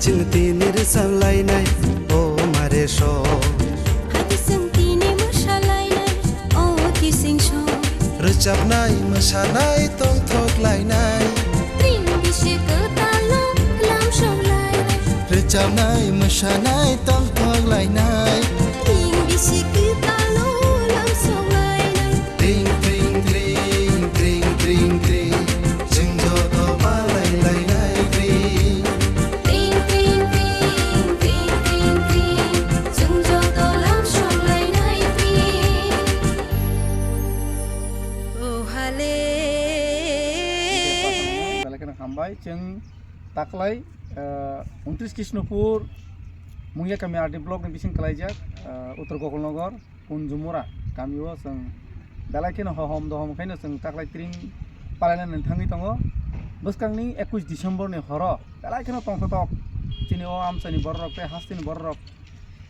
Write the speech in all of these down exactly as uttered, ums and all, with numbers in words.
Chwng tini rwchap lainai, o mare so. Hai chwng tini mwsa lainai, o kising so. Rwchapnai, mwsanai, tongthok lainai. Tring bisi kwtalo lamsok lainai. Rwchapnai, mwsanai, tongthok lainai. Tring bisi kwtalo lamsok lainai. Tring, tring, tring, tring, tring, tring. Chwng joto palai lainai tring. Tring, tring, tring, tring, tring, tring. Chwng joto lamsok lainai tring. O hale. Belai kheno hambai. Chwng taklai, ah, untris Krishnapur, Mungia kami R D block ni bising kalaijak, ah, Uttor Gokulnagar. Kunjumura kamio chwng belai kheno hohom dohom khaino chwng taklai tring palainani thangwi tongo. Bwskangni ekush December ni horo belai kheno tongthotok chini o amchaini bororok tei hasteni bororok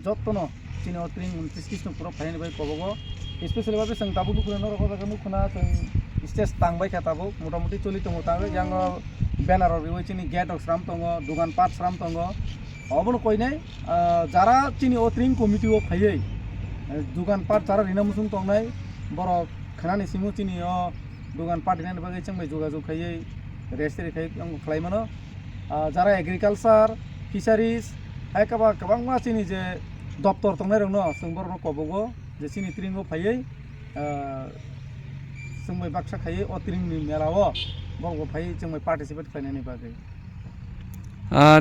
jottono chini o tring untris Krishnapuro phainani bai kobogo. Especially babe chwng tabuk nukhuna norok o jaga nukhuna chwng stage tangbai kha tabuk motamoti choli tongo tabuk yango banner rok riwi chini gate rok sram tongo, dugan pat sram tongo. Obono koinai, ah, jara chini o tring committee o phaiwi, eh, dugan pat jara rina muchung tongnai, borok khnani simi chini o dugan pat rinani bagwi chwng bai jogajog khaiwi rest ri khai wng khlai mano. Ah, jara agriculture, fisheries, hai kwbang kwbangma chini je doptor tongnai rokno chwng borokno kobogo je chini tring o phaiwi, ah, chwng bai baksa khaiwi o tring ni mela o borok bo phaiwi chwng bai participate khlainani bagwi. Ah,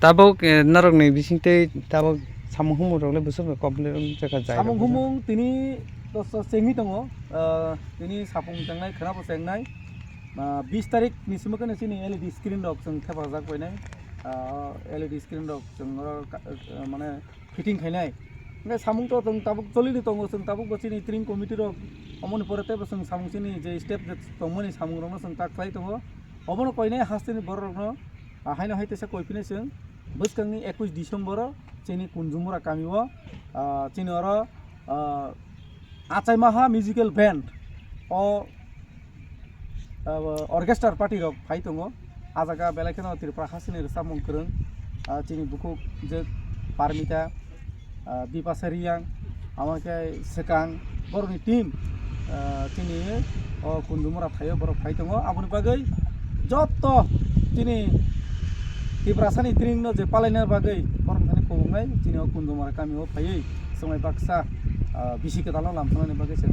tabuk, eh, norokni bisingtwi tabuk samung humung rok le bwswk bai complete wng jakha jai rok. Samung humung tini to so chengwi tongo, ah, tini sapung chengnai, khwnabo chengnai. Ah, bis tarik ni simi kheno chini L E D screen rok chwng thepajak bainai. Ah, L E D screen rok chwng oro ka-, ah, mane fitting khainai. Hingke samung to chwng tabuk cholini tongo, chwng tabuk bo chini tring committee rok omoni pore teibo chwng samung chini je step je tongmani samung rokno chwng tak khlai tongo. Obono koinai hasteni borok rokno, ah, haino hai teisa koi phino chwng bwskangni ekush December o chini Kunjumura kami o, ah, chini oro, ah, Achaimaha Musical Band o, ah, orchestra party rok phai tongo. Ah jaga belai kheno Tripura hasteni rwchapmung kwrwng, ah, chini bukhuk je Parmita, ah, Bipasa Riyang, amo khe swkang borokni team, ah, chini o Kundumura thaio borok phai tongo. Aboni bagwi jotto chini Tiprasani tringno je palaina bagwi borok thani kubungnai chini o Kundumura kamio phaiwi swmai baksa, ah, bisi kwtalno lamsoknani bagwi se.